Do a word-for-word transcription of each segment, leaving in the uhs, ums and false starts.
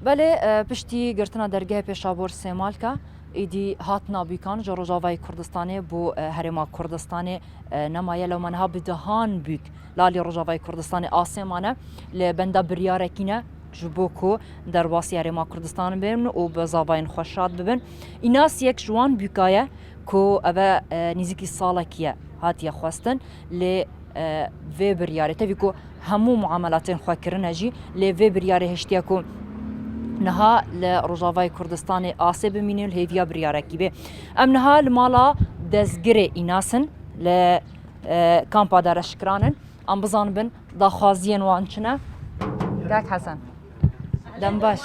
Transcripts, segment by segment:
Belê, e, piştî girtina dergehê Pêşabor Sêmalka, êdî hatina bûkan ji Rojavayê Kurdistanê bo, e, Herêma Kurdistanê, e, nemaye. Lewma niha bi dehan bûk li alî Rojavayê Kurdistanê asê mane, li benda biryarekî ne ji bo ku derbasî Herêma Kurdistanê bin û bi zavayên xwe şad bibin. Înas yek ji wan bûka ye ku ev e, e, nîzîkî salekî ye hatiye xwestin, lê, e, vê biryarê, tevî ku hemû muamelatên xwe kirine jî, lê vê biryarê hiştiye ku niha li Rojavayê Kurdistanê asê bimîne û li hêviya biryarekî bê. Em niha li mala dezgirê Înas in, li, e, kampa Dereşikiran in. Em bizanibin daxwaziyên wan çi ne? Kak Hesen. Dem baş.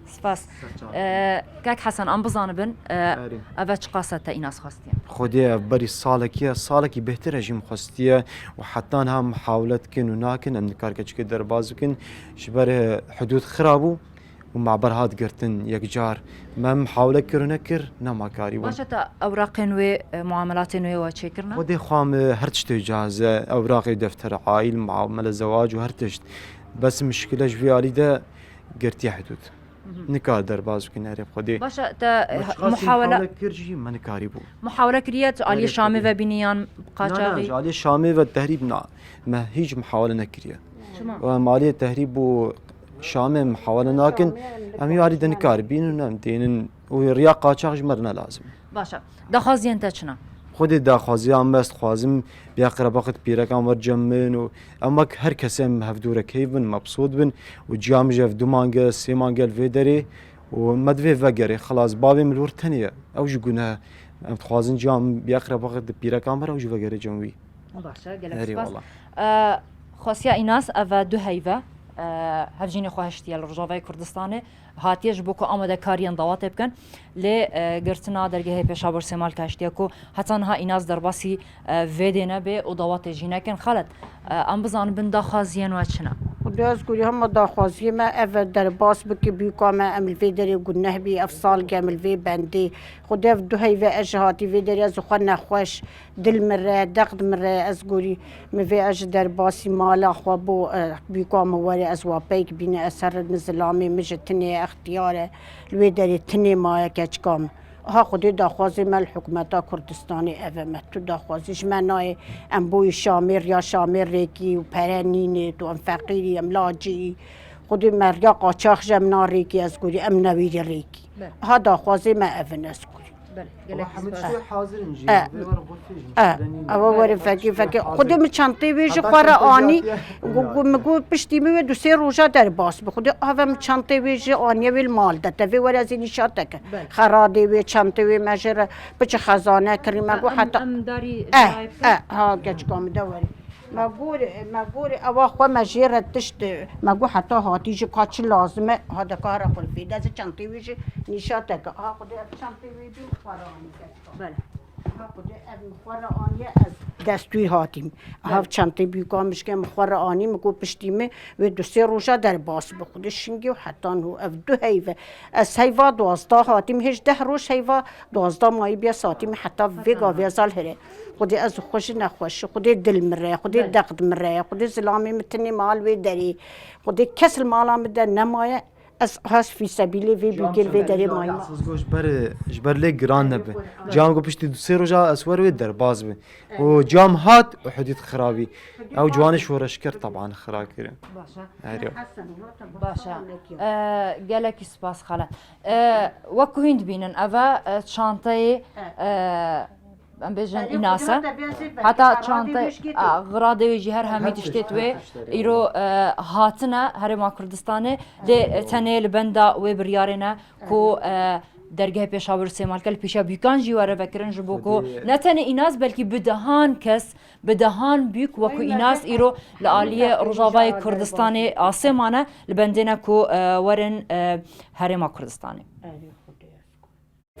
Spas. Serçe. E, Kak Hesen, em bizanibin, e, Erê. Ev e çiqas e te Înas xwestiye? Xwedê ev berî salekî ye, salekî bêhtir e jî min xwestiye û heta niha mihawele dikin û nakin, em nikarike çike derbas bikin. Ji ber, e, hidûd xirab bû û maber hat girtin yekcar. Me mihawele kir û nekir, nema karî bûn. Baş e, te ewraqên wê, e, muamelatên wê we çêkirine? Xwedê xwe em, e, her tiştê cahiz e, ewraqê defter aîl, muamele zewac û her tişt. Bes mişkile ji vê alî de girtiye hidûd. Mhm. Nikar derbas bikin herê Xwedê. Baş e, te, Me e, çiqasî muhawele muhawele kir jî me nikarî bû. Muhawele kiriye, tu aliyê Herê Şamê Xwedê. Ve bînî yan Na, na, qaçaxî? Ji aliyê Şamê ve tehrîb na. Me hîç muhawele nekiriye. Çima? Em aliyê tehrîb û Şamê muhawele nakin. Em ê alî de nikar bînin, em tênin û riya qaçax ji me re ne lazim. Baş e. Daxwaziyên te çi ne? Xwedê daxwaziya me, ez dixwazim bi qerebaxê pîrekan wer cem min û em wek her kesê em hevdû re keyf bin, mebsût bin û ciya min ji ev du mange, sê mange li vê derê û me divê vegerê. Xelas, bavê min li wir tenê ye. Ew jî guneh e. Em dixwazin ciya min bi qerebaxê pîrekan wer, ew jî vegerê cem wî. Baş e, gelek Erê spas. Wala. E, Xwesiya Înas, ev e du heyve, e, hevjînê xwe hiştiye li Rojavayê Kurdistanê. Hatiye ji bo ku amadekariyan dawatê bikin. Lê, e, girtina dergehê Pêşabor Sêmalka hiştiye ku heta niha Înas derbasî, e, vê dê nebe û dawatê jî nekin. Xelet, e, em bizanibin daxwaziyên we çi ne? Xwedê ez gurî hema daxwaziyê me ev e, derbas bike bûka me, em li vê derê guneh bî, ev salge em li vê bendê. Xwedê ev du heyve ez ji hatî vê derê ez xwe nexweş, dil min re, dext min re, ez gurî Min vê ez ji derbasî mala xwe bo, e, bîka min were ez wa peyk bîne, ez her min zilamê min ji tinê extiyar e, li wê derê tinê maye keçika min. Aha Xwedê daxwazê me li hikûmeta Kurdistanê ev e, me tu daxwazî ji me nayê, em boyî Şamê, riya Şamê rêkî û pere nînê, tu em feqîrî, em lacî. Xwedê me riya qaçax ji em na rêkî, ez gurî em newîrî rêkî. Be. Aha daxwazê me ev in ez gurî. Belê, gelek Ama hemû spas. Tiştê hazir in jî. E, Vê were xwe fêj, e, muşkile nîne. Ewa were Her fekî tiştê fekî. Xwedê hazir. Min çantê wê jî Heta xwe re çantê anî. Jî hatiye. Gu-, gu-, min got piştî min wê du sê roja derbas bi. Xwedê ava min çantê wê jî aniye wê li mal de. Te vê were ez ê nîşa te ke. Belê. Xeradê wê, çantê wê me jê re piçi xezane kirî me Em, got em, heta. Em darî Eh, darî eh, ha keçika min de were. Me gorê, me gorê ewa xwe me jê re tişt, me got heta hatî ji ka çi lazim e, ha de ka re xulfê de ez çantê wê jî nîşa te ke. Ha xwedê ev çantê wê bîn xwe re anî ke. Belê. Ha xwedê ev min xwe re aniye ez dest wî hatîm. Belê. Hav çantê bîka min ji ke min xwe re anî, min got piştî min wê du sê roja derbas bi xwedê şingê û hetan hû ev du heyve. Ez heyva duwazdeh hatîm, hêj deh roj heyva duwazdeh mayî bîya satî min heta vê gavê ez al here. Xwedê ez xwe ji nexweşî, xwedê dil min re, xwedê Belê. Dext min re, xwedê zilamê min tinê mal wê derê, xwedê kes li mala min de nemaye, ez has fî sebîlê vê bîkê li vê derê mayî. Esas got ji ber, ji ber lê giran nebe. Cam got piştî du sê roja ez wer wê derbas bi. Û cam hat û hudît xirabî. Ew ciwanê şoreşker teban xira kirin. Baş e. Erê. Baş e. E, gelekî spas xele. E, wek ku hîn dibînin, ev e, e, çanteyê, e, em bêjin Erê, Înas e. Heta çanteyê, a, xiradê wê jî her hemî tiştê wê îro, e, hatine Herêma Kurdistanê. Lê, e, tenê li benda wê biryarê ne ku, e, dergehê Pêşabor Sêmalke li pêşiya bûkan jî were vekirin ji bo ku ne tenê Înas belkî bi dehan kes, bi dehan bûk wekî Înas îro li aliyê Rojavayê Kurdistanê asê mane, li bendê ne ku, e, werin, e, Herêma Kurdistanê. Erê.